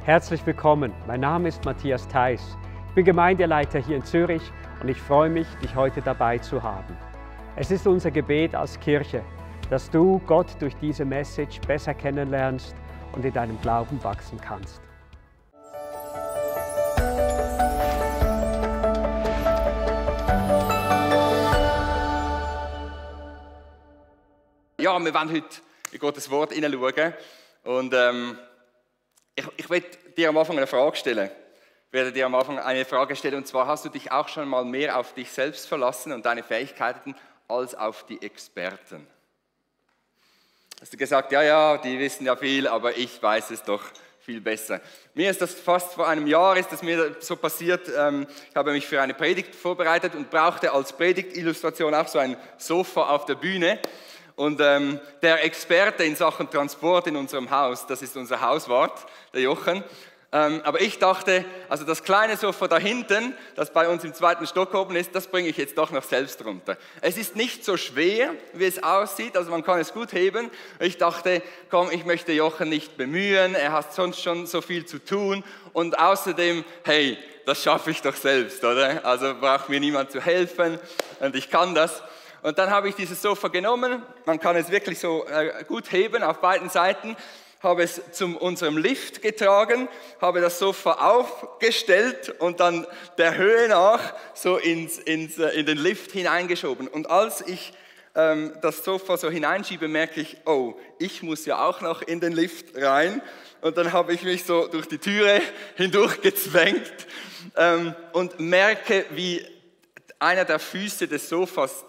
Herzlich willkommen, mein Name ist Matthias Theis. Ich bin Gemeindeleiter hier in Zürich und ich freue mich, dich heute dabei zu haben. Es ist unser Gebet als Kirche, dass du Gott durch diese Message besser kennenlernst und in deinem Glauben wachsen kannst. Ja, wir wollen heute in Gottes Wort hineinschauen und ich werde dir am Anfang eine Frage stellen. Und zwar, hast du dich auch schon mal mehr auf dich selbst verlassen und deine Fähigkeiten als auf die Experten? Hast du gesagt, ja, die wissen ja viel, aber ich weiß es doch viel besser. Mir ist das fast vor einem Jahr mir so passiert. Ich habe mich für eine Predigt vorbereitet und brauchte als Predigtillustration auch so ein Sofa auf der Bühne. Und der Experte in Sachen Transport in unserem Haus, das ist unser Hauswart, der Jochen. Aber ich dachte, also das kleine Sofa da hinten, das bei uns im 2. Stock oben ist, das bringe ich jetzt doch noch selbst runter. Es ist nicht so schwer, wie es aussieht, also man kann es gut heben. Ich dachte, komm, ich möchte Jochen nicht bemühen, er hat sonst schon so viel zu tun. Und außerdem, hey, das schaffe ich doch selbst, oder? Also braucht mir niemand zu helfen und ich kann das. Und dann habe ich dieses Sofa genommen, man kann es wirklich so gut heben auf beiden Seiten, habe es zu unserem Lift getragen, habe das Sofa aufgestellt und dann der Höhe nach so in den Lift hineingeschoben. Und als ich das Sofa so hineinschiebe, merke ich, oh, ich muss ja auch noch in den Lift rein. Und dann habe ich mich so durch die Türe hindurch gezwängt und merke, wie einer der Füße des Sofas,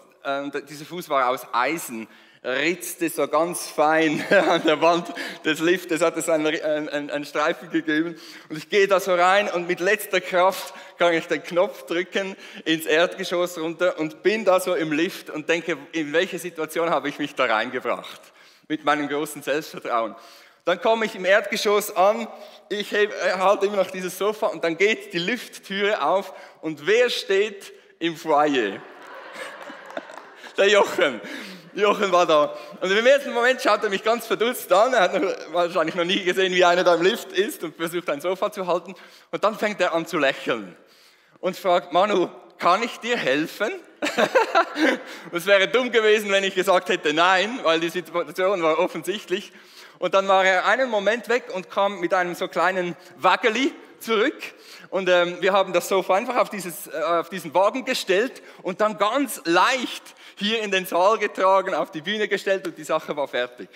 dieser Fuß war aus Eisen, ritzte so ganz fein an der Wand des Liftes, hat es einen Streifen gegeben. Und ich gehe da so rein und mit letzter Kraft kann ich den Knopf drücken, ins Erdgeschoss runter und bin da so im Lift und denke, in welche Situation habe ich mich da reingebracht? Mit meinem großen Selbstvertrauen. Dann komme ich im Erdgeschoss an, ich halte immer noch dieses Sofa und dann geht die Lifttüre auf und wer steht im Foyer? Der Jochen. Jochen war da. Und im ersten Moment schaut er mich ganz verdutzt an. Er hat wahrscheinlich noch nie gesehen, wie einer da im Lift ist und versucht, ein Sofa zu halten. Und dann fängt er an zu lächeln und fragt, Manu, kann ich dir helfen? Es wäre dumm gewesen, wenn ich gesagt hätte nein, weil die Situation war offensichtlich. Und dann war er einen Moment weg und kam mit einem so kleinen Waggeli zurück. Und wir haben das Sofa einfach auf diesen Wagen gestellt und dann ganz leicht hier in den Saal getragen, auf die Bühne gestellt und die Sache war fertig.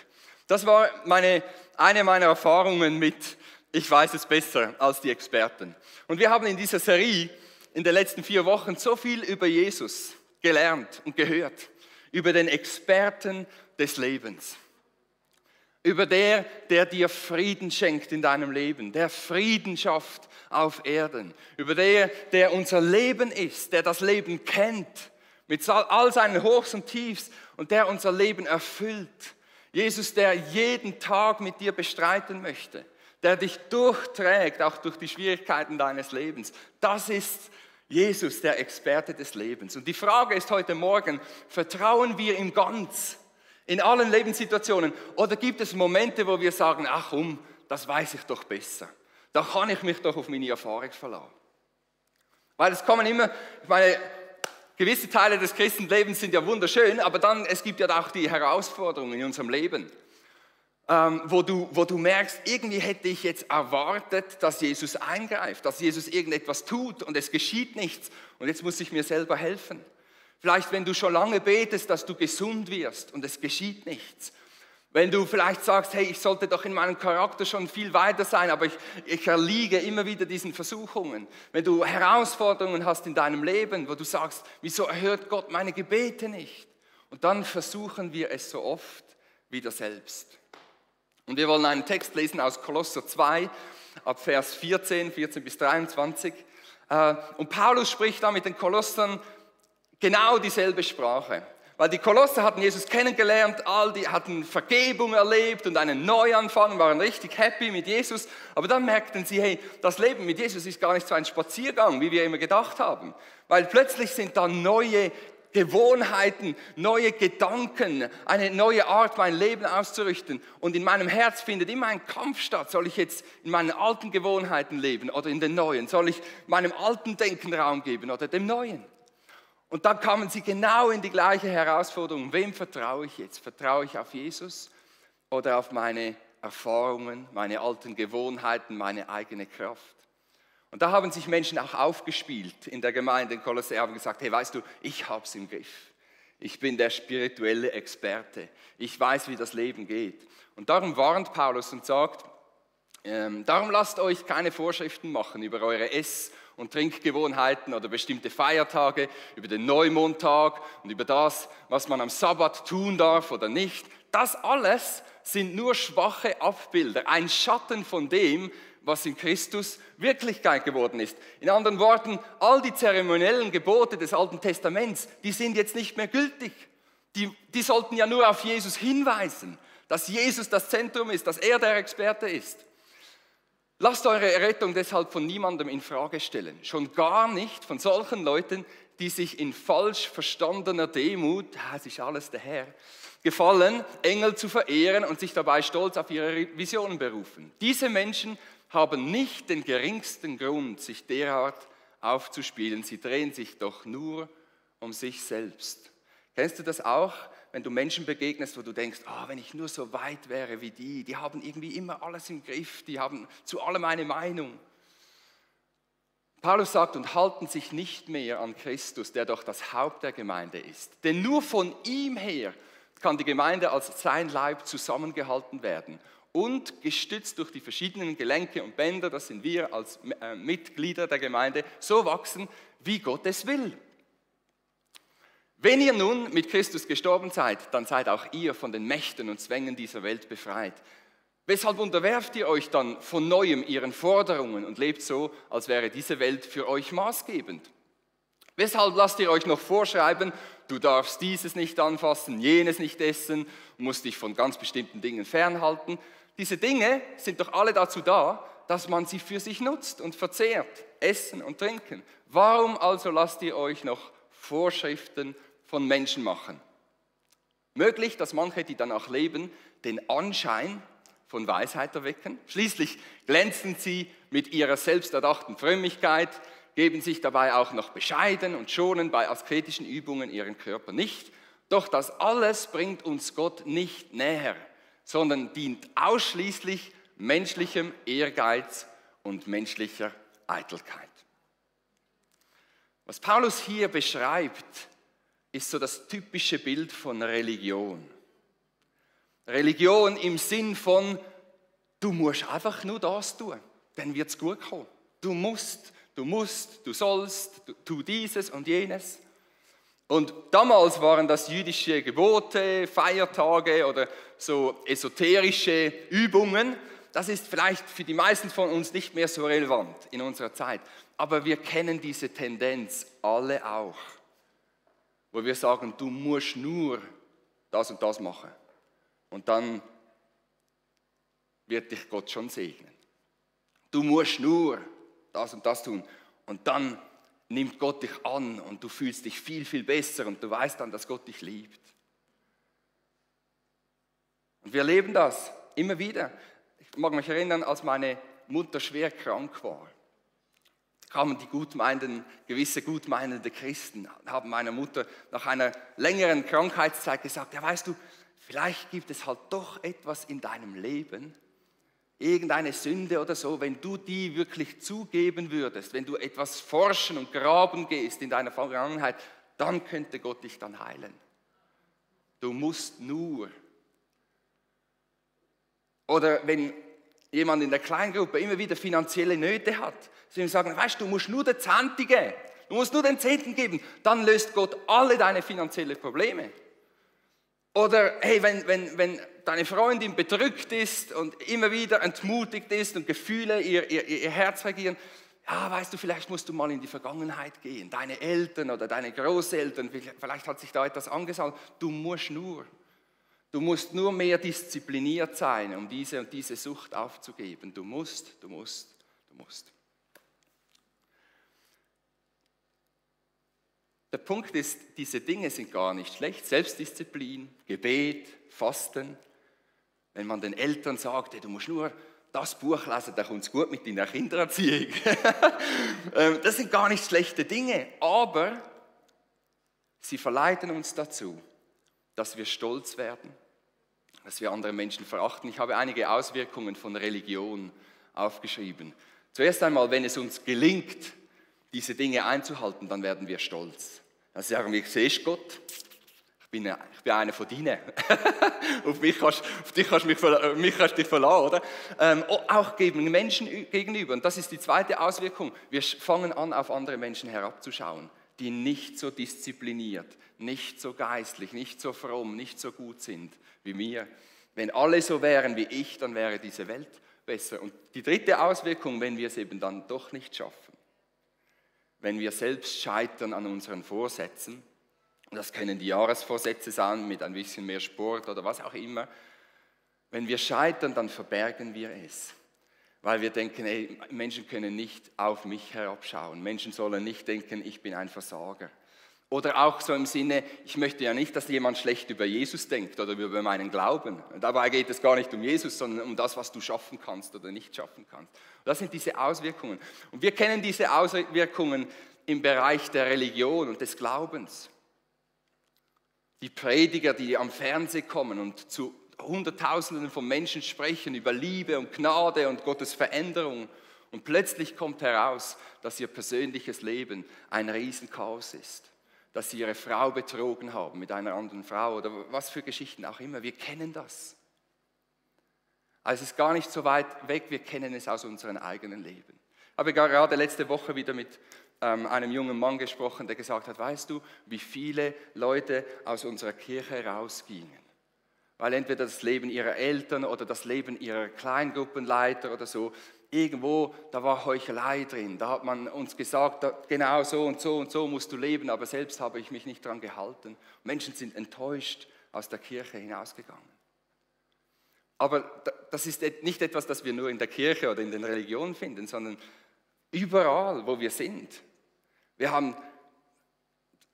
Das war eine meiner Erfahrungen mit, ich weiß es besser als die Experten. Und wir haben in dieser Serie in den letzten 4 Wochen so viel über Jesus gelernt und gehört, über den Experten des Lebens. Über der dir Frieden schenkt in deinem Leben, der Frieden schafft auf Erden. Über der unser Leben ist, der das Leben kennt, mit all seinen Hochs und Tiefs und der unser Leben erfüllt. Jesus, der jeden Tag mit dir bestreiten möchte, der dich durchträgt, auch durch die Schwierigkeiten deines Lebens. Das ist Jesus, der Experte des Lebens. Und die Frage ist heute Morgen, vertrauen wir ihm ganz in allen Lebenssituationen? Oder gibt es Momente, wo wir sagen, ach komm, das weiß ich doch besser. Da kann ich mich doch auf meine Erfahrung verlassen. Weil es kommen immer, ich meine, gewisse Teile des Christenlebens sind ja wunderschön, aber dann, es gibt ja auch die Herausforderungen in unserem Leben, wo du merkst, irgendwie hätte ich jetzt erwartet, dass Jesus eingreift, dass Jesus irgendetwas tut und es geschieht nichts und jetzt muss ich mir selber helfen. Vielleicht, wenn du schon lange betest, dass du gesund wirst und es geschieht nichts. Wenn du vielleicht sagst, hey, ich sollte doch in meinem Charakter schon viel weiter sein, aber ich erliege immer wieder diesen Versuchungen. Wenn du Herausforderungen hast in deinem Leben, wo du sagst, wieso erhört Gott meine Gebete nicht? Und dann versuchen wir es so oft wieder selbst. Und wir wollen einen Text lesen aus Kolosser 2, ab Vers 14 bis 23. Und Paulus spricht da mit den Kolossern genau dieselbe Sprache. Weil die Kolosser hatten Jesus kennengelernt, die hatten Vergebung erlebt und einen Neuanfang, waren richtig happy mit Jesus. Aber dann merkten sie, hey, das Leben mit Jesus ist gar nicht so ein Spaziergang, wie wir immer gedacht haben. Weil plötzlich sind da neue Gewohnheiten, neue Gedanken, eine neue Art, mein Leben auszurichten. Und in meinem Herz findet immer ein Kampf statt. Soll ich jetzt in meinen alten Gewohnheiten leben oder in den neuen? Soll ich meinem alten Denken Raum geben oder dem neuen? Und dann kamen sie genau in die gleiche Herausforderung. Wem vertraue ich jetzt? Vertraue ich auf Jesus oder auf meine Erfahrungen, meine alten Gewohnheiten, meine eigene Kraft? Und da haben sich Menschen auch aufgespielt in der Gemeinde in Kolossä, haben gesagt, hey, weißt du, ich habe es im Griff. Ich bin der spirituelle Experte. Ich weiß, wie das Leben geht. Und darum warnt Paulus und sagt, darum lasst euch keine Vorschriften machen über eure Ess- und Trinkgewohnheiten oder bestimmte Feiertage, über den Neumondtag und über das, was man am Sabbat tun darf oder nicht. Das alles sind nur schwache Abbilder, ein Schatten von dem, was in Christus Wirklichkeit geworden ist. In anderen Worten, all die zeremoniellen Gebote des Alten Testaments, die sind jetzt nicht mehr gültig. Die sollten ja nur auf Jesus hinweisen, dass Jesus das Zentrum ist, dass er der Experte ist. Lasst eure Errettung deshalb von niemandem in Frage stellen, schon gar nicht von solchen Leuten, die sich in falsch verstandener Demut, es ist alles der Herr, gefallen, Engel zu verehren und sich dabei stolz auf ihre Visionen berufen. Diese Menschen haben nicht den geringsten Grund, sich derart aufzuspielen. Sie drehen sich doch nur um sich selbst. Kennst du das auch, wenn du Menschen begegnest, wo du denkst, wenn ich nur so weit wäre wie die haben irgendwie immer alles im Griff, die haben zu allem eine Meinung. Paulus sagt, und halten sich nicht mehr an Christus, der doch das Haupt der Gemeinde ist. Denn nur von ihm her kann die Gemeinde als sein Leib zusammengehalten werden. Und gestützt durch die verschiedenen Gelenke und Bänder, das sind wir als Mitglieder der Gemeinde, so wachsen, wie Gott es will. Wenn ihr nun mit Christus gestorben seid, dann seid auch ihr von den Mächten und Zwängen dieser Welt befreit. Weshalb unterwerft ihr euch dann von Neuem ihren Forderungen und lebt so, als wäre diese Welt für euch maßgebend? Weshalb lasst ihr euch noch vorschreiben, du darfst dieses nicht anfassen, jenes nicht essen, musst dich von ganz bestimmten Dingen fernhalten? Diese Dinge sind doch alle dazu da, dass man sie für sich nutzt und verzehrt, essen und trinken. Warum also lasst ihr euch noch Vorschriften von Menschen machen? Möglich, dass manche, die danach leben, den Anschein von Weisheit erwecken. Schließlich glänzen sie mit ihrer selbsterdachten Frömmigkeit, geben sich dabei auch noch bescheiden und schonen bei asketischen Übungen ihren Körper nicht. Doch das alles bringt uns Gott nicht näher, sondern dient ausschließlich menschlichem Ehrgeiz und menschlicher Eitelkeit. Was Paulus hier beschreibt, ist so das typische Bild von Religion. Religion im Sinn von, du musst einfach nur das tun, dann wird es gut kommen. Du musst, du sollst, tu dieses und jenes. Und damals waren das jüdische Gebote, Feiertage oder so esoterische Übungen. Das ist vielleicht für die meisten von uns nicht mehr so relevant in unserer Zeit. Aber wir kennen diese Tendenz alle auch, wo wir sagen, du musst nur das und das machen. Und dann wird dich Gott schon segnen. Du musst nur das und das tun. Und dann nimmt Gott dich an und du fühlst dich viel, viel besser und du weißt dann, dass Gott dich liebt. Und wir erleben das immer wieder. Ich mag mich erinnern, als meine Mutter schwer krank war, kamen die gewisse gutmeinende Christen, haben meiner Mutter nach einer längeren Krankheitszeit gesagt, ja weißt du, vielleicht gibt es halt doch etwas in deinem Leben, irgendeine Sünde oder so, wenn du die wirklich zugeben würdest, wenn du etwas forschen und graben gehst in deiner Vergangenheit, dann könnte Gott dich dann heilen. Du musst nur. Oder wenn jemand in der Kleingruppe immer wieder finanzielle Nöte hat, sie ihm sagen, weißt du, du musst nur den Zehnten geben, du musst nur den Zehnten geben, dann löst Gott alle deine finanziellen Probleme. Oder hey, wenn deine Freundin bedrückt ist und immer wieder entmutigt ist und Gefühle ihr Herz regieren, ja, weißt du, vielleicht musst du mal in die Vergangenheit gehen, deine Eltern oder deine Großeltern, vielleicht hat sich da etwas angesammelt, du musst nur mehr diszipliniert sein, um diese und diese Sucht aufzugeben. Du musst. Der Punkt ist, diese Dinge sind gar nicht schlecht. Selbstdisziplin, Gebet, Fasten. Wenn man den Eltern sagt, hey, du musst nur das Buch lesen, dann kommt es gut mit deiner Kindererziehung. Das sind gar nicht schlechte Dinge, aber sie verleiten uns dazu, dass wir stolz werden, dass wir andere Menschen verachten. Ich habe einige Auswirkungen von Religion aufgeschrieben. Zuerst einmal, wenn es uns gelingt, diese Dinge einzuhalten, dann werden wir stolz. Dann sagen wir, siehst Gott, ich bin einer von denen. Auf mich kannst du dich verlassen, oder? Auch gegen Menschen gegenüber. Und das ist die zweite Auswirkung. Wir fangen an, auf andere Menschen herabzuschauen, die nicht so diszipliniert, nicht so geistlich, nicht so fromm, nicht so gut sind wie mir. Wenn alle so wären wie ich, dann wäre diese Welt besser. Und die dritte Auswirkung, wenn wir es eben dann doch nicht schaffen, wenn wir selbst scheitern an unseren Vorsätzen, und das können die Jahresvorsätze sein mit ein bisschen mehr Sport oder was auch immer, wenn wir scheitern, dann verbergen wir es. Weil wir denken, ey, Menschen können nicht auf mich herabschauen. Menschen sollen nicht denken, ich bin ein Versager. Oder auch so im Sinne, ich möchte ja nicht, dass jemand schlecht über Jesus denkt oder über meinen Glauben. Dabei geht es gar nicht um Jesus, sondern um das, was du schaffen kannst oder nicht schaffen kannst. Das sind diese Auswirkungen. Und wir kennen diese Auswirkungen im Bereich der Religion und des Glaubens. Die Prediger, die am Fernsehen kommen und zu Hunderttausenden von Menschen sprechen über Liebe und Gnade und Gottes Veränderung. Und plötzlich kommt heraus, dass ihr persönliches Leben ein Riesenchaos ist. Dass sie ihre Frau betrogen haben mit einer anderen Frau oder was für Geschichten auch immer. Wir kennen das. Also es ist gar nicht so weit weg, wir kennen es aus unserem eigenen Leben. Ich habe gerade letzte Woche wieder mit einem jungen Mann gesprochen, der gesagt hat, weißt du, wie viele Leute aus unserer Kirche rausgingen? Weil entweder das Leben ihrer Eltern oder das Leben ihrer Kleingruppenleiter oder so, irgendwo, da war Heuchelei drin. Da hat man uns gesagt, genau so und so musst du leben, aber selbst habe ich mich nicht daran gehalten. Menschen sind enttäuscht aus der Kirche hinausgegangen. Aber das ist nicht etwas, das wir nur in der Kirche oder in den Religionen finden, sondern überall, wo wir sind.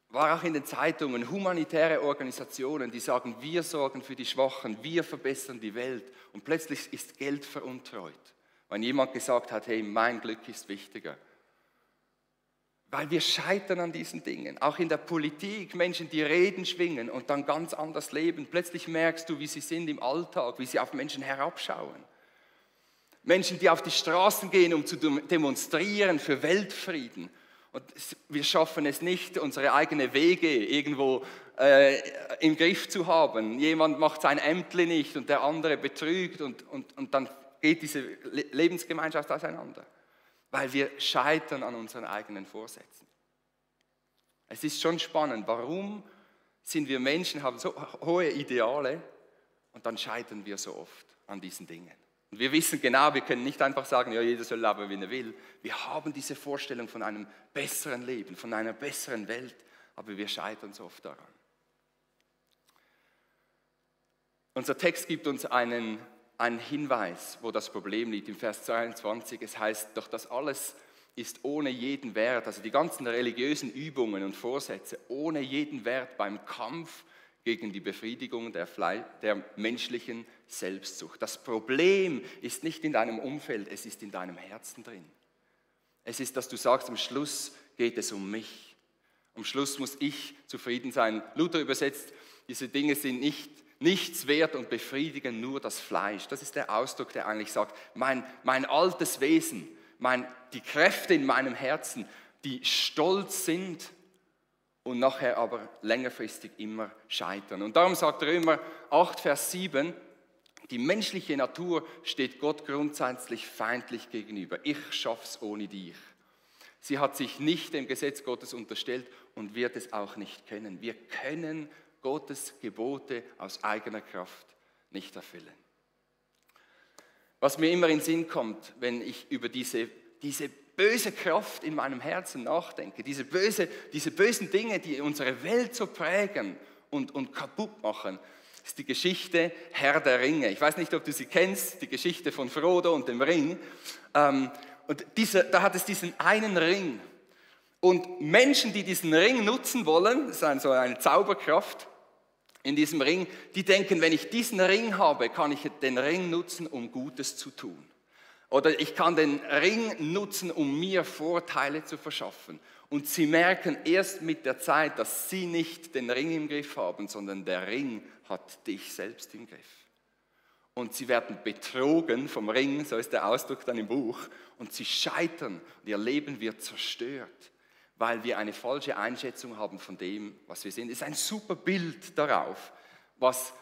War auch in den Zeitungen humanitäre Organisationen, die sagen, wir sorgen für die Schwachen, wir verbessern die Welt. Und plötzlich ist Geld veruntreut, wenn jemand gesagt hat, hey, mein Glück ist wichtiger. Weil wir scheitern an diesen Dingen. Auch in der Politik, Menschen, die Reden schwingen und dann ganz anders leben. Plötzlich merkst du, wie sie sind im Alltag, wie sie auf Menschen herabschauen. Menschen, die auf die Straßen gehen, um zu demonstrieren für Weltfrieden. Und wir schaffen es nicht, unsere eigenen Wege irgendwo im Griff zu haben. Jemand macht sein Ämtli nicht und der andere betrügt und dann geht diese Lebensgemeinschaft auseinander. Weil wir scheitern an unseren eigenen Vorsätzen. Es ist schon spannend, warum sind wir Menschen, haben so hohe Ideale und dann scheitern wir so oft an diesen Dingen. Und wir wissen genau, wir können nicht einfach sagen, ja, jeder soll leben, wie er will. Wir haben diese Vorstellung von einem besseren Leben, von einer besseren Welt, aber wir scheitern so oft daran. Unser Text gibt uns einen Hinweis, wo das Problem liegt. Im Vers 22, es heißt, doch das alles ist ohne jeden Wert, also die ganzen religiösen Übungen und Vorsätze, ohne jeden Wert beim Kampf gegen die Befriedigung der menschlichen Selbstsucht. Das Problem ist nicht in deinem Umfeld, es ist in deinem Herzen drin. Es ist, dass du sagst, am Schluss geht es um mich. Am Schluss muss ich zufrieden sein. Luther übersetzt, diese Dinge sind nichts wert und befriedigen nur das Fleisch. Das ist der Ausdruck, der eigentlich sagt, mein altes Wesen, die Kräfte in meinem Herzen, die stolz sind und nachher aber längerfristig immer scheitern. Und darum sagt Römer 8, Vers 7, die menschliche Natur steht Gott grundsätzlich feindlich gegenüber. Ich schaff's ohne dich. Sie hat sich nicht dem Gesetz Gottes unterstellt und wird es auch nicht können. Wir können Gottes Gebote aus eigener Kraft nicht erfüllen. Was mir immer in den Sinn kommt, wenn ich über diese böse Kraft in meinem Herzen nachdenke, diese bösen Dinge, die unsere Welt so prägen und kaputt machen, ist die Geschichte Herr der Ringe. Ich weiß nicht, ob du sie kennst, die Geschichte von Frodo und dem Ring. Da hat es diesen einen Ring. Und Menschen, die diesen Ring nutzen wollen, das ist so eine Zauberkraft in diesem Ring, die denken, wenn ich diesen Ring habe, kann ich den Ring nutzen, um Gutes zu tun. Oder ich kann den Ring nutzen, um mir Vorteile zu verschaffen. Und sie merken erst mit der Zeit, dass sie nicht den Ring im Griff haben, sondern der Ring hat dich selbst im Griff. Und sie werden betrogen vom Ring, so ist der Ausdruck dann im Buch, und sie scheitern und ihr Leben wird zerstört, weil wir eine falsche Einschätzung haben von dem, was wir sind. Es ist ein super Bild darauf, was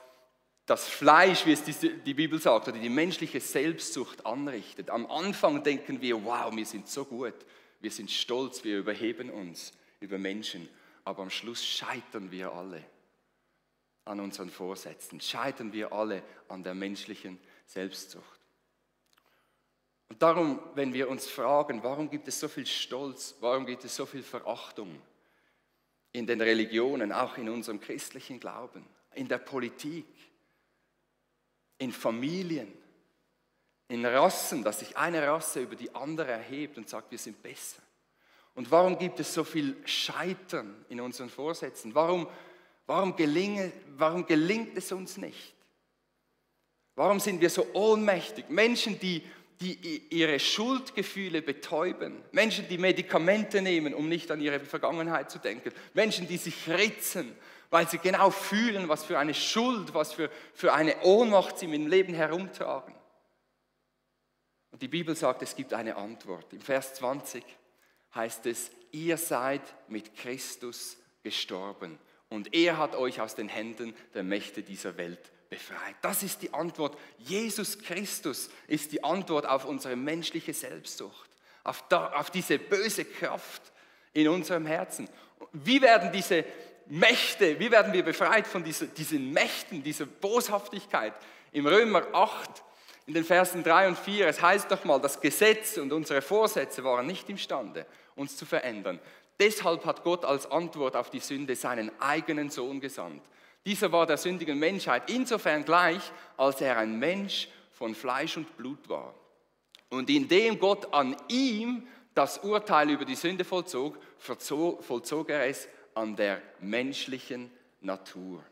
das Fleisch, wie es die Bibel sagt, oder die menschliche Selbstsucht anrichtet. Am Anfang denken wir, wow, wir sind so gut, wir sind stolz, wir überheben uns über Menschen, aber am Schluss scheitern wir alle an unseren Vorsätzen, scheitern wir alle an der menschlichen Selbstsucht. Und darum, wenn wir uns fragen, warum gibt es so viel Stolz, warum gibt es so viel Verachtung in den Religionen, auch in unserem christlichen Glauben, in der Politik, in Familien, in Rassen, dass sich eine Rasse über die andere erhebt und sagt, wir sind besser. Und warum gibt es so viel Scheitern in unseren Vorsätzen? Warum gelingt es uns nicht? Warum sind wir so ohnmächtig? Menschen, die ihre Schuldgefühle betäuben. Menschen, die Medikamente nehmen, um nicht an ihre Vergangenheit zu denken. Menschen, die sich ritzen, weil sie genau fühlen, was für eine Schuld, was für eine Ohnmacht sie mit dem Leben herumtragen. Und die Bibel sagt, es gibt eine Antwort. Im Vers 20 heißt es, ihr seid mit Christus gestorben und er hat euch aus den Händen der Mächte dieser Welt befreit. Das ist die Antwort. Jesus Christus ist die Antwort auf unsere menschliche Selbstsucht, auf diese böse Kraft in unserem Herzen. Wie werden diese Mächte, wie werden wir befreit von diesen Mächten, dieser Boshaftigkeit? Im Römer 8, in den Versen 3 und 4, es heißt doch mal, das Gesetz und unsere Vorsätze waren nicht imstande, uns zu verändern. Deshalb hat Gott als Antwort auf die Sünde seinen eigenen Sohn gesandt. Dieser war der sündigen Menschheit insofern gleich, als er ein Mensch von Fleisch und Blut war. Und indem Gott an ihm das Urteil über die Sünde vollzog, vollzog er es an der menschlichen Natur.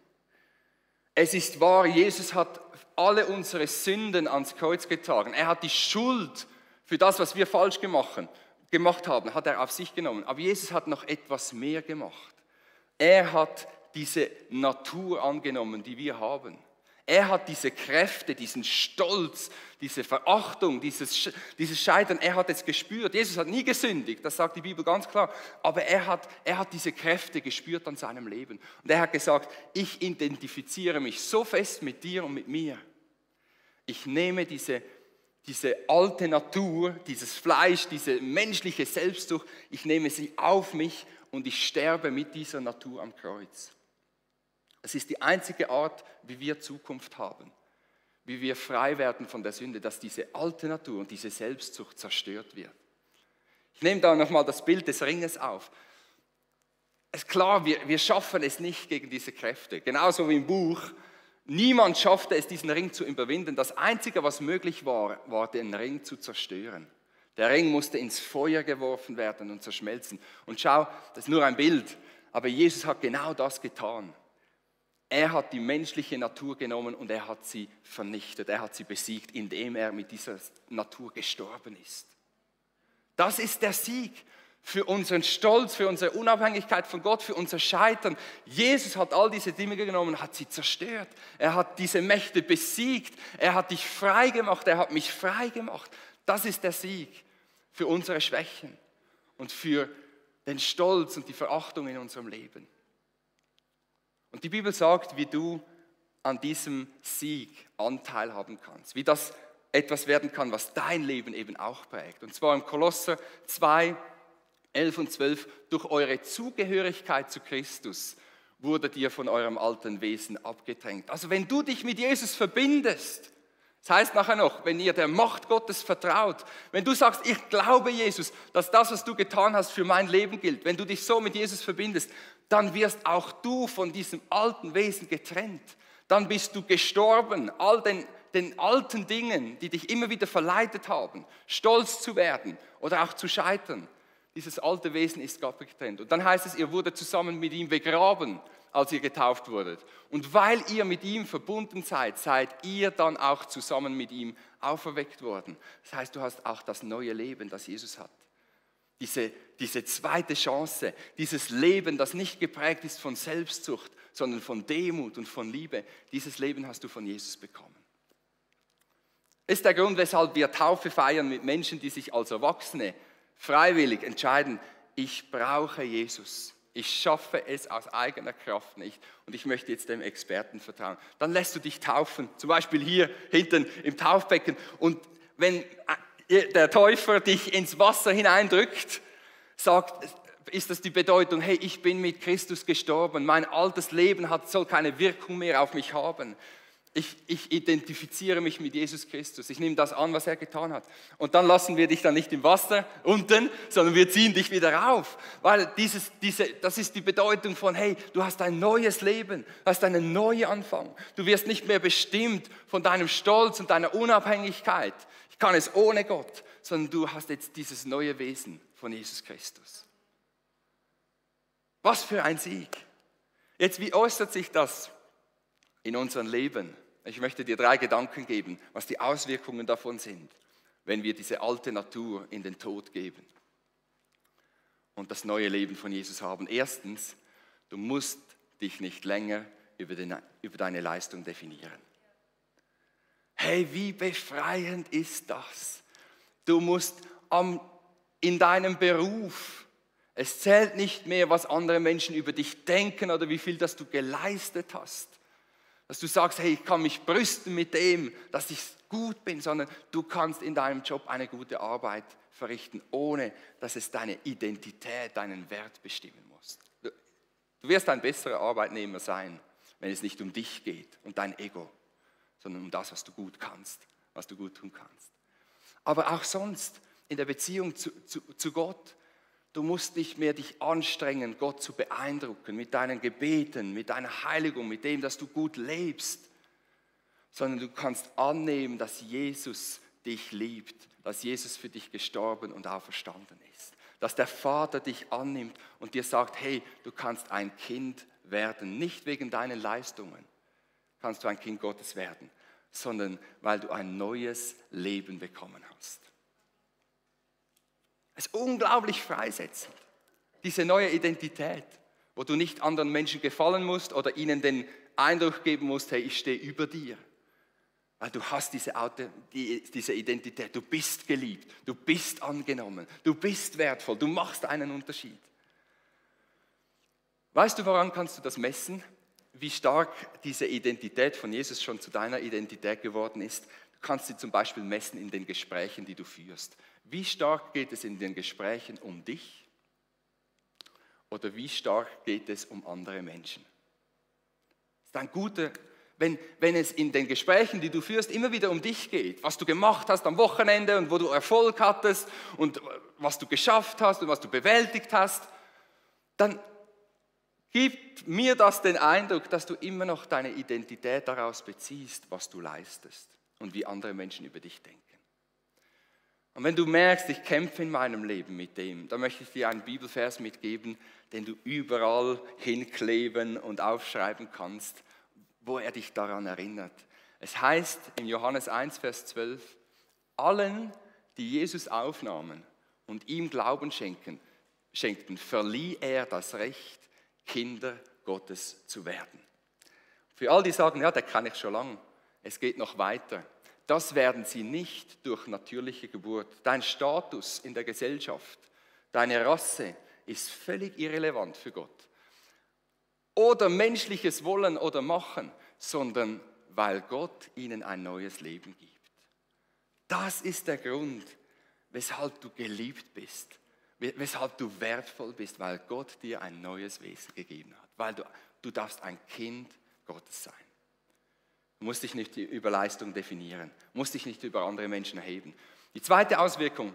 Es ist wahr, Jesus hat alle unsere Sünden ans Kreuz getragen. Er hat die Schuld für das, was wir falsch gemacht haben, hat er auf sich genommen. Aber Jesus hat noch etwas mehr gemacht. Er hat diese Natur angenommen, die wir haben. Er hat diese Kräfte, diesen Stolz, diese Verachtung, dieses Scheitern, er hat es gespürt. Jesus hat nie gesündigt, das sagt die Bibel ganz klar. Aber er hat diese Kräfte gespürt an seinem Leben. Und er hat gesagt, ich identifiziere mich so fest mit dir und mit mir. Ich nehme diese alte Natur, dieses Fleisch, diese menschliche Selbstsucht, ich nehme sie auf mich und ich sterbe mit dieser Natur am Kreuz. Es ist die einzige Art, wie wir Zukunft haben, wie wir frei werden von der Sünde, dass diese alte Natur und diese Selbstsucht zerstört wird. Ich nehme da nochmal das Bild des Ringes auf. Es ist klar, wir schaffen es nicht gegen diese Kräfte, genauso wie im Buch. Niemand schaffte es, diesen Ring zu überwinden. Das Einzige, was möglich war, war den Ring zu zerstören. Der Ring musste ins Feuer geworfen werden und zerschmelzen. Und schau, das ist nur ein Bild, aber Jesus hat genau das getan. Er hat die menschliche Natur genommen und er hat sie vernichtet, er hat sie besiegt, indem er mit dieser Natur gestorben ist. Das ist der Sieg für unseren Stolz, für unsere Unabhängigkeit von Gott, für unser Scheitern. Jesus hat all diese Dinge genommen, hat sie zerstört. Er hat diese Mächte besiegt, er hat dich frei gemacht, er hat mich frei gemacht. Das ist der Sieg für unsere Schwächen und für den Stolz und die Verachtung in unserem Leben. Und die Bibel sagt, wie du an diesem Sieg Anteil haben kannst, wie das etwas werden kann, was dein Leben eben auch prägt. Und zwar im Kolosser 2, 11 und 12, durch eure Zugehörigkeit zu Christus wurdet ihr von eurem alten Wesen abgedrängt. Also wenn du dich mit Jesus verbindest, das heißt nachher noch, wenn ihr der Macht Gottes vertraut, wenn du sagst, ich glaube Jesus, dass das, was du getan hast, für mein Leben gilt, wenn du dich so mit Jesus verbindest, dann wirst auch du von diesem alten Wesen getrennt. Dann bist du gestorben, all den alten Dingen, die dich immer wieder verleitet haben, stolz zu werden oder auch zu scheitern. dieses alte Wesen ist Gott getrennt. Und dann heißt es, ihr wurdet zusammen mit ihm begraben, als ihr getauft wurdet. Und weil ihr mit ihm verbunden seid, seid ihr dann auch zusammen mit ihm auferweckt worden. Das heißt, du hast auch das neue Leben, das Jesus hat. Diese zweite Chance, dieses Leben, das nicht geprägt ist von Selbstsucht, sondern von Demut und von Liebe, dieses Leben hast du von Jesus bekommen. Das ist der Grund, weshalb wir Taufe feiern mit Menschen, die sich als Erwachsene freiwillig entscheiden, ich brauche Jesus. Ich schaffe es aus eigener Kraft nicht und ich möchte jetzt dem Experten vertrauen. Dann lässt du dich taufen, zum Beispiel hier hinten im Taufbecken. Und wenn der Täufer dich ins Wasser hineindrückt, ist das die Bedeutung, hey, ich bin mit Christus gestorben, mein altes Leben soll keine Wirkung mehr auf mich haben. Ich identifiziere mich mit Jesus Christus. Ich nehme das an, was er getan hat. Und dann lassen wir dich dann nicht im Wasser unten, sondern wir ziehen dich wieder rauf. Weil das ist die Bedeutung von, hey, du hast ein neues Leben, du hast einen Neuanfang. Du wirst nicht mehr bestimmt von deinem Stolz und deiner Unabhängigkeit. Ich kann es ohne Gott, sondern du hast jetzt dieses neue Wesen von Jesus Christus. Was für ein Sieg. Jetzt, wie äußert sich das in unserem Leben? Ich möchte dir 3 Gedanken geben, was die Auswirkungen davon sind, wenn wir diese alte Natur in den Tod geben und das neue Leben von Jesus haben. Erstens, du musst dich nicht länger über deine Leistung definieren. Hey, wie befreiend ist das? Du musst in deinem Beruf, es zählt nicht mehr, was andere Menschen über dich denken oder wie viel das du geleistet hast. Dass du sagst, hey, ich kann mich brüsten mit dem, dass ich gut bin, sondern du kannst in deinem Job eine gute Arbeit verrichten, ohne dass es deine Identität, deinen Wert bestimmen muss. Du wirst ein besserer Arbeitnehmer sein, wenn es nicht um dich geht und dein Ego, sondern um das, was du gut kannst, was du gut tun kannst. Aber auch sonst in der Beziehung zu Gott, du musst nicht mehr dich anstrengen, Gott zu beeindrucken mit deinen Gebeten, mit deiner Heiligung, mit dem, dass du gut lebst, sondern du kannst annehmen, dass Jesus dich liebt, dass Jesus für dich gestorben und auferstanden ist, dass der Vater dich annimmt und dir sagt, hey, du kannst ein Kind werden, nicht wegen deinen Leistungen kannst du ein Kind Gottes werden, sondern weil du ein neues Leben bekommen hast. Es ist unglaublich freisetzend, diese neue Identität, wo du nicht anderen Menschen gefallen musst oder ihnen den Eindruck geben musst, hey, ich stehe über dir. Weil du hast diese Identität, du bist geliebt, du bist angenommen, du bist wertvoll, du machst einen Unterschied. Weißt du, woran kannst du das messen? Wie stark diese Identität von Jesus schon zu deiner Identität geworden ist? Du kannst sie zum Beispiel messen in den Gesprächen, die du führst. Wie stark geht es in den Gesprächen um dich? Oder wie stark geht es um andere Menschen? Das ist ein guter, wenn es in den Gesprächen, die du führst, immer wieder um dich geht, was du gemacht hast am Wochenende und wo du Erfolg hattest und was du geschafft hast und was du bewältigt hast, dann gibt mir das den Eindruck, dass du immer noch deine Identität daraus beziehst, was du leistest und wie andere Menschen über dich denken. Und wenn du merkst, ich kämpfe in meinem Leben mit dem, dann möchte ich dir einen Bibelvers mitgeben, den du überall hinkleben und aufschreiben kannst, wo er dich daran erinnert. Es heißt in Johannes 1, Vers 12, allen, die Jesus aufnahmen und ihm Glauben schenkten, verlieh er das Recht, Kinder Gottes zu werden. Für all die sagen, ja, der kann ich schon lange. Es geht noch weiter. Das werden sie nicht durch natürliche Geburt. Dein Status in der Gesellschaft, deine Rasse ist völlig irrelevant für Gott. Oder menschliches Wollen oder Machen, sondern weil Gott ihnen ein neues Leben gibt. Das ist der Grund, weshalb du geliebt bist, weshalb du wertvoll bist, weil Gott dir ein neues Wesen gegeben hat, weil du darfst ein Kind Gottes sein. Du musst dich nicht über Leistung definieren, musst dich nicht über andere Menschen erheben. Die zweite Auswirkung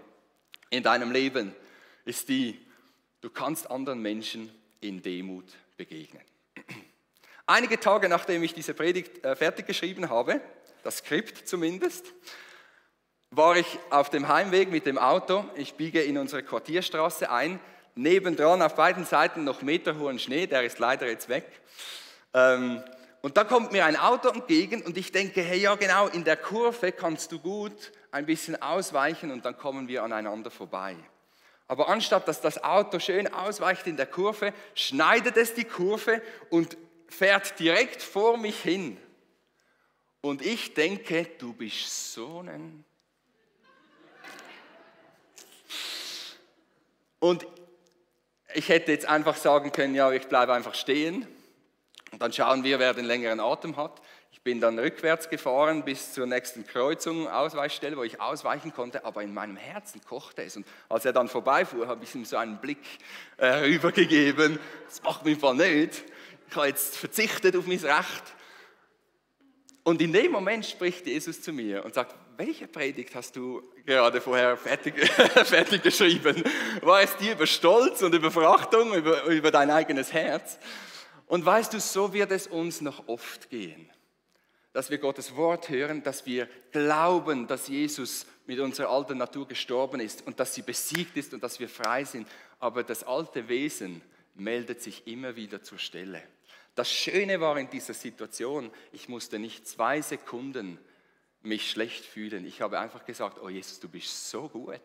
in deinem Leben ist du kannst anderen Menschen in Demut begegnen. Einige Tage nachdem ich diese Predigt fertig geschrieben habe, das Skript zumindest, war ich auf dem Heimweg mit dem Auto. Ich biege in unsere Quartierstraße ein. Nebendran auf beiden Seiten noch meterhohen Schnee, der ist leider jetzt weg. Und da kommt mir ein Auto entgegen und ich denke, hey, ja genau, in der Kurve kannst du gut ein bisschen ausweichen und dann kommen wir aneinander vorbei. Aber anstatt dass das Auto schön ausweicht in der Kurve, schneidet es die Kurve und fährt direkt vor mich hin. Und ich denke, du bist so ein... Und ich hätte jetzt einfach sagen können, ja, ich bleibe einfach stehen und dann schauen wir, wer den längeren Atem hat. Ich bin dann rückwärts gefahren bis zur nächsten Kreuzung, Ausweichstelle, wo ich ausweichen konnte, aber in meinem Herzen kochte es. Und als er dann vorbeifuhr, habe ich ihm so einen Blick rübergegeben, das macht mich voll nicht, ich habe jetzt verzichtet auf mein Recht. Und in dem Moment spricht Jesus zu mir und sagt, welche Predigt hast du gerade vorher fertig geschrieben? War es die über Stolz und über Verachtung, über dein eigenes Herz? Und weißt du, so wird es uns noch oft gehen, dass wir Gottes Wort hören, dass wir glauben, dass Jesus mit unserer alten Natur gestorben ist und dass sie besiegt ist und dass wir frei sind. Aber das alte Wesen meldet sich immer wieder zur Stelle. Das Schöne war in dieser Situation, ich musste nicht 2 Sekunden mich schlecht fühlen. Ich habe einfach gesagt, oh Jesus, du bist so gut.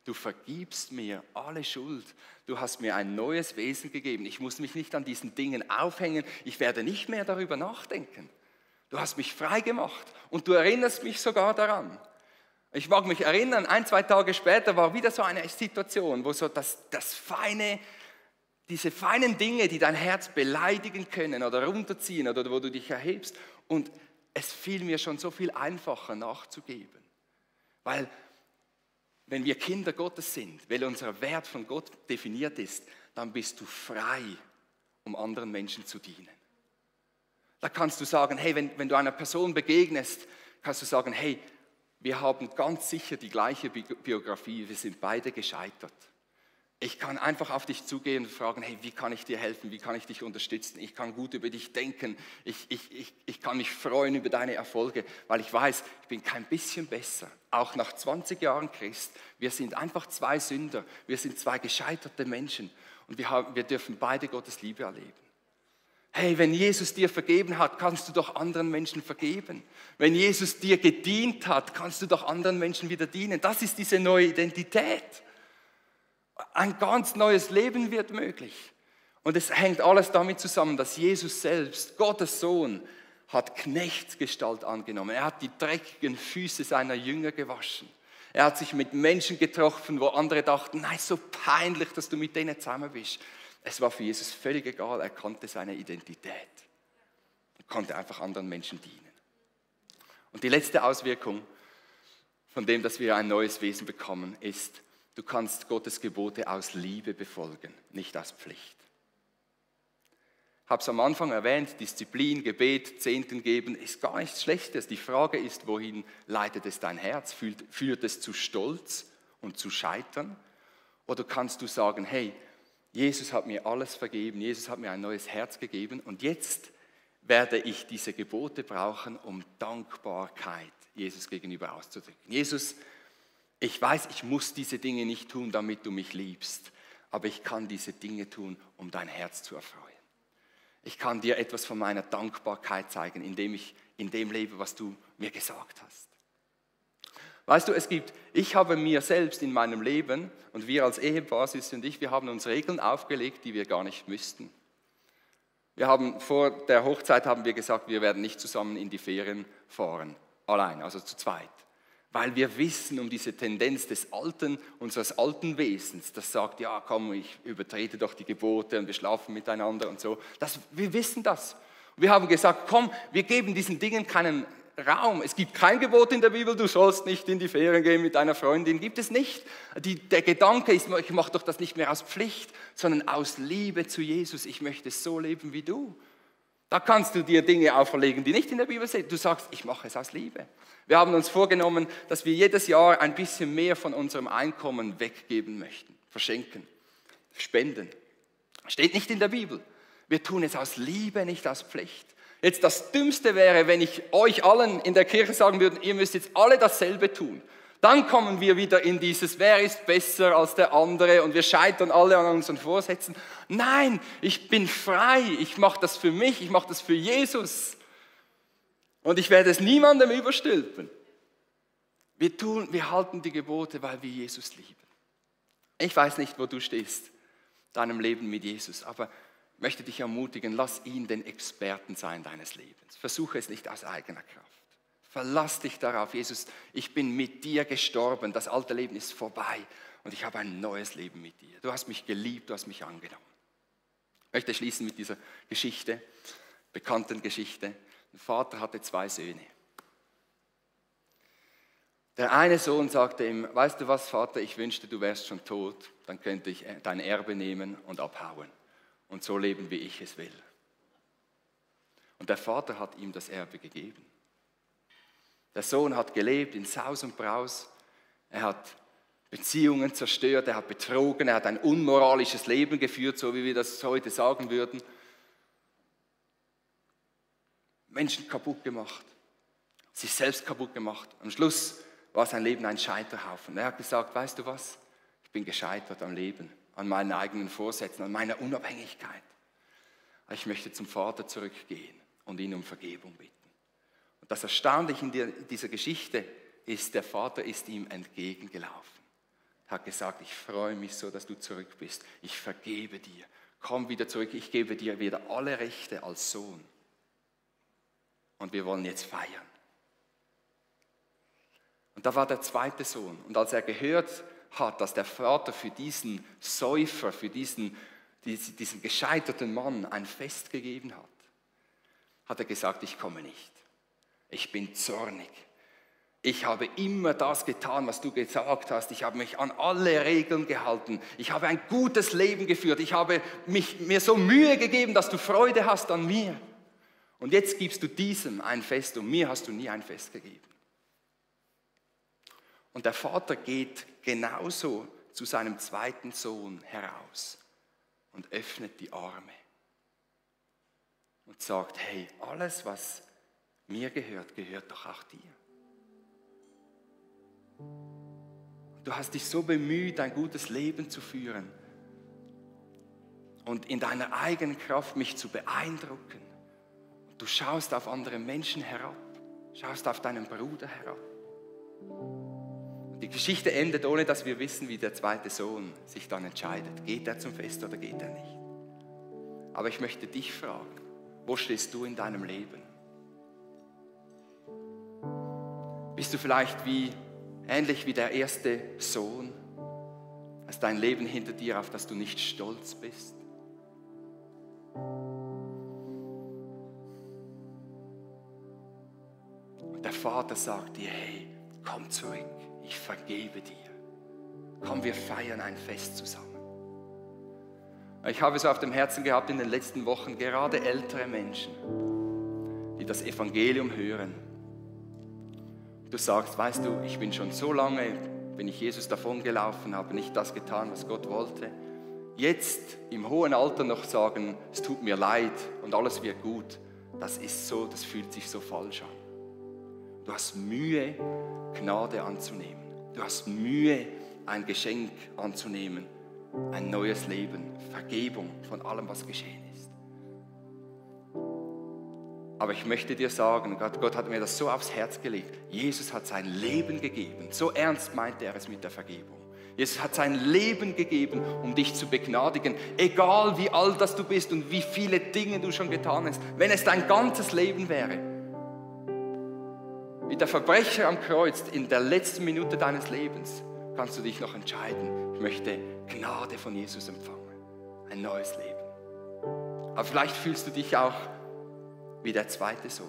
Du vergibst mir alle Schuld. Du hast mir ein neues Wesen gegeben. Ich muss mich nicht an diesen Dingen aufhängen. Ich werde nicht mehr darüber nachdenken. Du hast mich frei gemacht und du erinnerst mich sogar daran. Ich mag mich erinnern, 1, 2 Tage später war wieder so eine Situation, wo so diese feinen Dinge, die dein Herz beleidigen können oder runterziehen oder wo du dich erhebst. Und es fiel mir schon so viel einfacher nachzugeben. Weil wenn wir Kinder Gottes sind, weil unser Wert von Gott definiert ist, dann bist du frei, um anderen Menschen zu dienen. Da kannst du sagen, hey, wenn du einer Person begegnest, kannst du sagen, hey, wir haben ganz sicher die gleiche Biografie, wir sind beide gescheitert. Ich kann einfach auf dich zugehen und fragen, hey, wie kann ich dir helfen, wie kann ich dich unterstützen? Ich kann gut über dich denken, ich kann mich freuen über deine Erfolge, weil ich weiß, ich bin kein bisschen besser. Auch nach 20 Jahren Christ, wir sind einfach 2 Sünder, wir sind 2 gescheiterte Menschen und wir dürfen beide Gottes Liebe erleben. Hey, wenn Jesus dir vergeben hat, kannst du doch anderen Menschen vergeben. Wenn Jesus dir gedient hat, kannst du doch anderen Menschen wieder dienen. Das ist diese neue Identität. Ein ganz neues Leben wird möglich. Und es hängt alles damit zusammen, dass Jesus selbst, Gottes Sohn, hat Knechtsgestalt angenommen. Er hat die dreckigen Füße seiner Jünger gewaschen. Er hat sich mit Menschen getroffen, wo andere dachten, nein, so peinlich, dass du mit denen zusammen bist. Es war für Jesus völlig egal, er kannte seine Identität. Er konnte einfach anderen Menschen dienen. Und die letzte Auswirkung von dem, dass wir ein neues Wesen bekommen, ist, du kannst Gottes Gebote aus Liebe befolgen, nicht aus Pflicht. Ich habe es am Anfang erwähnt, Disziplin, Gebet, Zehnten geben ist gar nichts Schlechtes. Die Frage ist, wohin leitet es dein Herz? Führt es zu Stolz und zu Scheitern? Oder kannst du sagen, hey, Jesus hat mir alles vergeben, Jesus hat mir ein neues Herz gegeben und jetzt werde ich diese Gebote brauchen, um Dankbarkeit Jesus gegenüber auszudrücken. Jesus, ich weiß, ich muss diese Dinge nicht tun, damit du mich liebst, aber ich kann diese Dinge tun, um dein Herz zu erfreuen. Ich kann dir etwas von meiner Dankbarkeit zeigen, indem ich in dem lebe, was du mir gesagt hast. Weißt du, ich habe mir selbst in meinem Leben, und wir als Ehepaar, Süße und ich, wir haben uns Regeln aufgelegt, die wir gar nicht müssten. Vor der Hochzeit haben wir gesagt, wir werden nicht zusammen in die Ferien fahren, allein, also zu zweit. Weil wir wissen um diese Tendenz unseres alten Wesens, das sagt, ja komm, ich übertrete doch die Gebote und wir schlafen miteinander und so. Wir wissen das. Wir haben gesagt, komm, wir geben diesen Dingen keinen Raum. Es gibt kein Gebot in der Bibel, du sollst nicht in die Ferien gehen mit deiner Freundin, gibt es nicht. Der Gedanke ist, ich mache doch das nicht mehr aus Pflicht, sondern aus Liebe zu Jesus. Ich möchte so leben wie du. Da kannst du dir Dinge auferlegen, die nicht in der Bibel sind. Du sagst, ich mache es aus Liebe. Wir haben uns vorgenommen, dass wir jedes Jahr ein bisschen mehr von unserem Einkommen weggeben möchten, verschenken, spenden. Steht nicht in der Bibel. Wir tun es aus Liebe, nicht aus Pflicht. Jetzt das Dümmste wäre, wenn ich euch allen in der Kirche sagen würde, ihr müsst jetzt alle dasselbe tun. Dann kommen wir wieder in dieses, wer ist besser als der andere und wir scheitern alle an unseren Vorsätzen. Nein, ich bin frei, ich mache das für mich, ich mache das für Jesus. Und ich werde es niemandem überstülpen. Wir halten die Gebote, weil wir Jesus lieben. Ich weiß nicht, wo du stehst, deinem Leben mit Jesus, aber ich möchte dich ermutigen, lass ihn den Experten sein deines Lebens. Versuche es nicht aus eigener Kraft. Verlass dich darauf, Jesus, ich bin mit dir gestorben, das alte Leben ist vorbei und ich habe ein neues Leben mit dir. Du hast mich geliebt, du hast mich angenommen. Ich möchte schließen mit dieser Geschichte, bekannten Geschichte. Ein Vater hatte 2 Söhne. Der eine Sohn sagte ihm, weißt du was, Vater, ich wünschte, du wärst schon tot, dann könnte ich dein Erbe nehmen und abhauen und so leben, wie ich es will. Und der Vater hat ihm das Erbe gegeben. Der Sohn hat gelebt in Saus und Braus, er hat Beziehungen zerstört, er hat betrogen, er hat ein unmoralisches Leben geführt, so wie wir das heute sagen würden. Menschen kaputt gemacht, sich selbst kaputt gemacht. Am Schluss war sein Leben ein Scheiterhaufen. Er hat gesagt, weißt du was, ich bin gescheitert am Leben, an meinen eigenen Vorsätzen, an meiner Unabhängigkeit. Ich möchte zum Vater zurückgehen und ihn um Vergebung bitten. Und das Erstaunliche in dieser Geschichte ist, der Vater ist ihm entgegengelaufen. Er hat gesagt, ich freue mich so, dass du zurück bist. Ich vergebe dir. Komm wieder zurück, ich gebe dir wieder alle Rechte als Sohn. Und wir wollen jetzt feiern. Und da war der zweite Sohn. Und als er gehört hat, dass der Vater für diesen Säufer, für diesen gescheiterten Mann ein Fest gegeben hat, hat er gesagt, ich komme nicht. Ich bin zornig. Ich habe immer das getan, was du gesagt hast. Ich habe mich an alle Regeln gehalten. Ich habe ein gutes Leben geführt. Ich habe mir so Mühe gegeben, dass du Freude hast an mir. Und jetzt gibst du diesem ein Fest und mir hast du nie ein Fest gegeben. Und der Vater geht genauso zu seinem zweiten Sohn heraus und öffnet die Arme und sagt, hey, alles, was mir gehört, gehört doch auch dir. Du hast dich so bemüht, ein gutes Leben zu führen und in deiner eigenen Kraft mich zu beeindrucken. Du schaust auf andere Menschen herab, schaust auf deinen Bruder herab. Die Geschichte endet, ohne dass wir wissen, wie der zweite Sohn sich dann entscheidet. Geht er zum Fest oder geht er nicht? Aber ich möchte dich fragen, wo stehst du in deinem Leben? Bist du vielleicht ähnlich wie der erste Sohn? Hast dein Leben hinter dir, auf das du nicht stolz bist? Und der Vater sagt dir, hey, komm zurück, ich vergebe dir. Komm, wir feiern ein Fest zusammen. Ich habe es auf dem Herzen gehabt in den letzten Wochen, gerade ältere Menschen, die das Evangelium hören. Du sagst, weißt du, ich bin schon so lange, bin ich Jesus davongelaufen, habe nicht das getan, was Gott wollte. Jetzt im hohen Alter noch sagen, es tut mir leid und alles wird gut, das ist so, das fühlt sich so falsch an. Du hast Mühe, Gnade anzunehmen. Du hast Mühe, ein Geschenk anzunehmen, ein neues Leben, Vergebung von allem, was geschehen ist. Aber ich möchte dir sagen, Gott hat mir das so aufs Herz gelegt. Jesus hat sein Leben gegeben. So ernst meinte er es mit der Vergebung. Jesus hat sein Leben gegeben, um dich zu begnadigen. Egal wie alt das du bist und wie viele Dinge du schon getan hast. Wenn es dein ganzes Leben wäre. Wie der Verbrecher am Kreuz in der letzten Minute deines Lebens kannst du dich noch entscheiden. Ich möchte Gnade von Jesus empfangen. Ein neues Leben. Aber vielleicht fühlst du dich auch wie der zweite Sohn.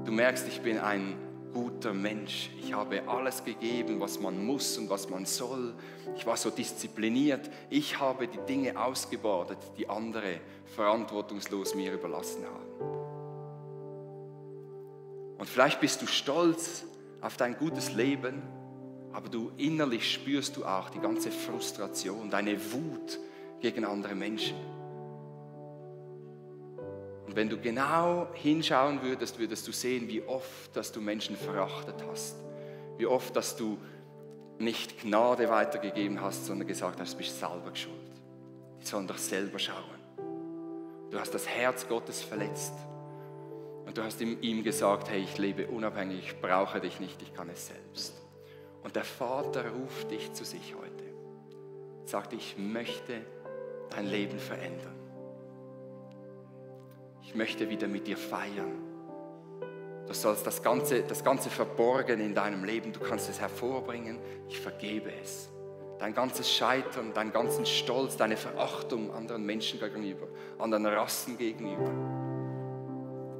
Du merkst, ich bin ein guter Mensch. Ich habe alles gegeben, was man muss und was man soll. Ich war so diszipliniert. Ich habe die Dinge ausgebadet, die andere verantwortungslos mir überlassen haben. Und vielleicht bist du stolz auf dein gutes Leben, aber du innerlich spürst du auch die ganze Frustration, deine Wut gegen andere Menschen. Und wenn du genau hinschauen würdest, würdest du sehen, wie oft, dass du Menschen verachtet hast, Wie oft, dass du nicht Gnade weitergegeben hast, sondern gesagt hast, du bist selber schuld. Die sollen doch selber schauen. Du hast das Herz Gottes verletzt. Und du hast ihm gesagt, hey, ich lebe unabhängig, ich brauche dich nicht, ich kann es selbst. Und der Vater ruft dich zu sich heute. Sagt, ich möchte dein Leben verändern. Ich möchte wieder mit dir feiern. Du sollst das ganze Verborgene in deinem Leben, du kannst es hervorbringen, ich vergebe es. Dein ganzes Scheitern, deinen ganzen Stolz, deine Verachtung anderen Menschen gegenüber, anderen Rassen gegenüber,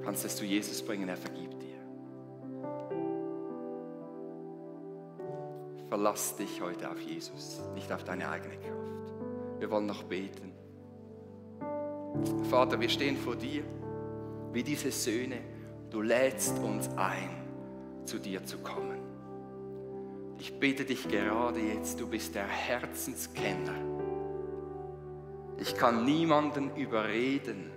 kannst es zu Jesus bringen, er vergibt dir. Verlass dich heute auf Jesus, nicht auf deine eigene Kraft. Wir wollen noch beten. Vater, wir stehen vor dir, wie diese Söhne. Du lädst uns ein, zu dir zu kommen. Ich bitte dich gerade jetzt, du bist der Herzenskenner. Ich kann niemanden überreden,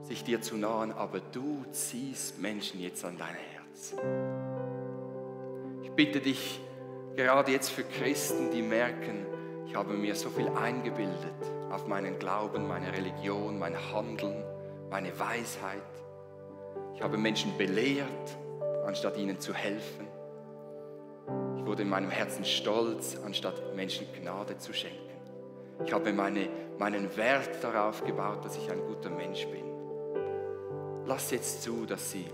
sich dir zu nahen, aber du ziehst Menschen jetzt an dein Herz. Ich bitte dich gerade jetzt für Christen, die merken, ich habe mir so viel eingebildet auf meinen Glauben, meine Religion, mein Handeln, meine Weisheit. Ich habe Menschen belehrt, anstatt ihnen zu helfen. Ich wurde in meinem Herzen stolz, anstatt Menschen Gnade zu schenken. Ich habe meinen Wert darauf gebaut, dass ich ein guter Mensch bin. Lass jetzt zu, dass sie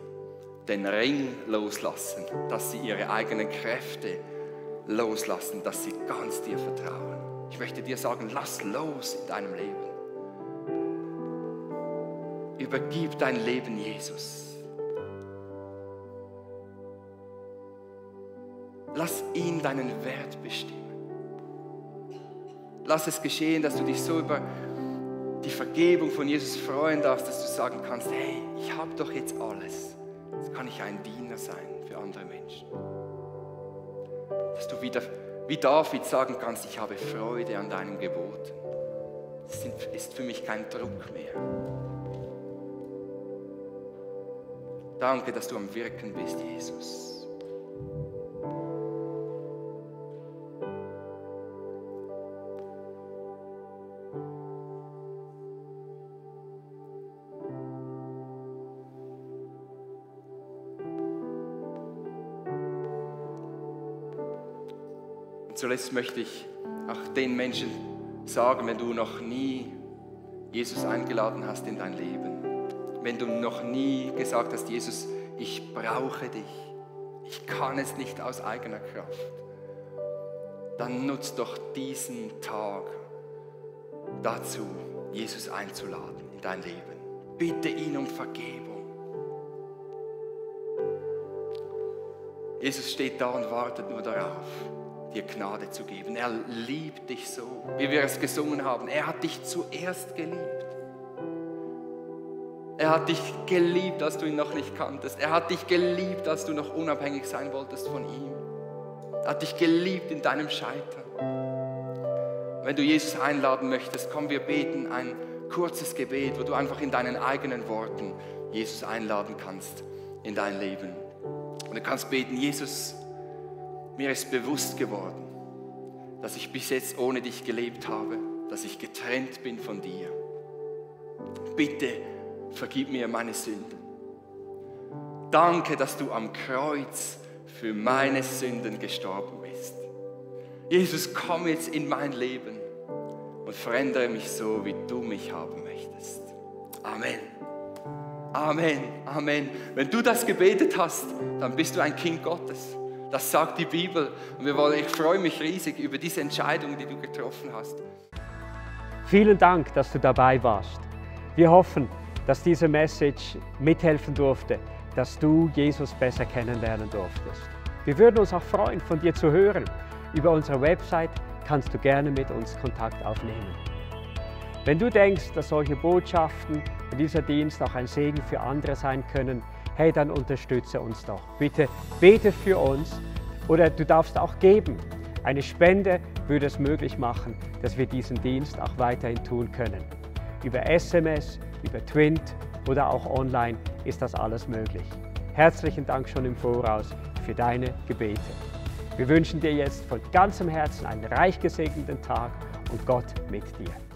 den Ring loslassen, dass sie ihre eigenen Kräfte loslassen, dass sie ganz dir vertrauen. Ich möchte dir sagen, lass los in deinem Leben. Übergib dein Leben Jesus. Lass ihn deinen Wert bestimmen. Lass es geschehen, dass du dich so über die Vergebung von Jesus freuen darfst, dass du sagen kannst, hey, ich habe doch jetzt alles. Jetzt kann ich ein Diener sein für andere Menschen. Dass du wieder wie David sagen kannst, ich habe Freude an deinen Geboten. Es ist für mich kein Druck mehr. Danke, dass du am Wirken bist, Jesus. Und zuletzt möchte ich auch den Menschen sagen, wenn du noch nie Jesus eingeladen hast in dein Leben, wenn du noch nie gesagt hast, Jesus, ich brauche dich, ich kann es nicht aus eigener Kraft, dann nutz doch diesen Tag dazu, Jesus einzuladen in dein Leben. Bitte ihn um Vergebung. Jesus steht da und wartet nur darauf, dir Gnade zu geben. Er liebt dich so, wie wir es gesungen haben. Er hat dich zuerst geliebt. Er hat dich geliebt, als du ihn noch nicht kanntest. Er hat dich geliebt, als du noch unabhängig sein wolltest von ihm. Er hat dich geliebt in deinem Scheitern. Wenn du Jesus einladen möchtest, komm, wir beten ein kurzes Gebet, wo du einfach in deinen eigenen Worten Jesus einladen kannst in dein Leben. Und du kannst beten, Jesus, mir ist bewusst geworden, dass ich bis jetzt ohne dich gelebt habe, dass ich getrennt bin von dir. Bitte vergib mir meine Sünden. Danke, dass du am Kreuz für meine Sünden gestorben bist. Jesus, komm jetzt in mein Leben und verändere mich so, wie du mich haben möchtest. Amen. Amen. Amen. Wenn du das gebetet hast, dann bist du ein Kind Gottes. Das sagt die Bibel. Und ich freue mich riesig über diese Entscheidung, die du getroffen hast. Vielen Dank, dass du dabei warst. Wir hoffen, dass diese Message mithelfen durfte, dass du Jesus besser kennenlernen durftest. Wir würden uns auch freuen, von dir zu hören. Über unsere Website kannst du gerne mit uns Kontakt aufnehmen. Wenn du denkst, dass solche Botschaften und dieser Dienst auch ein Segen für andere sein können, hey, dann unterstütze uns doch. Bitte bete für uns oder du darfst auch geben. Eine Spende würde es möglich machen, dass wir diesen Dienst auch weiterhin tun können. Über SMS, über Twint oder auch online ist das alles möglich. Herzlichen Dank schon im Voraus für deine Gebete. Wir wünschen dir jetzt von ganzem Herzen einen reich gesegneten Tag und Gott mit dir.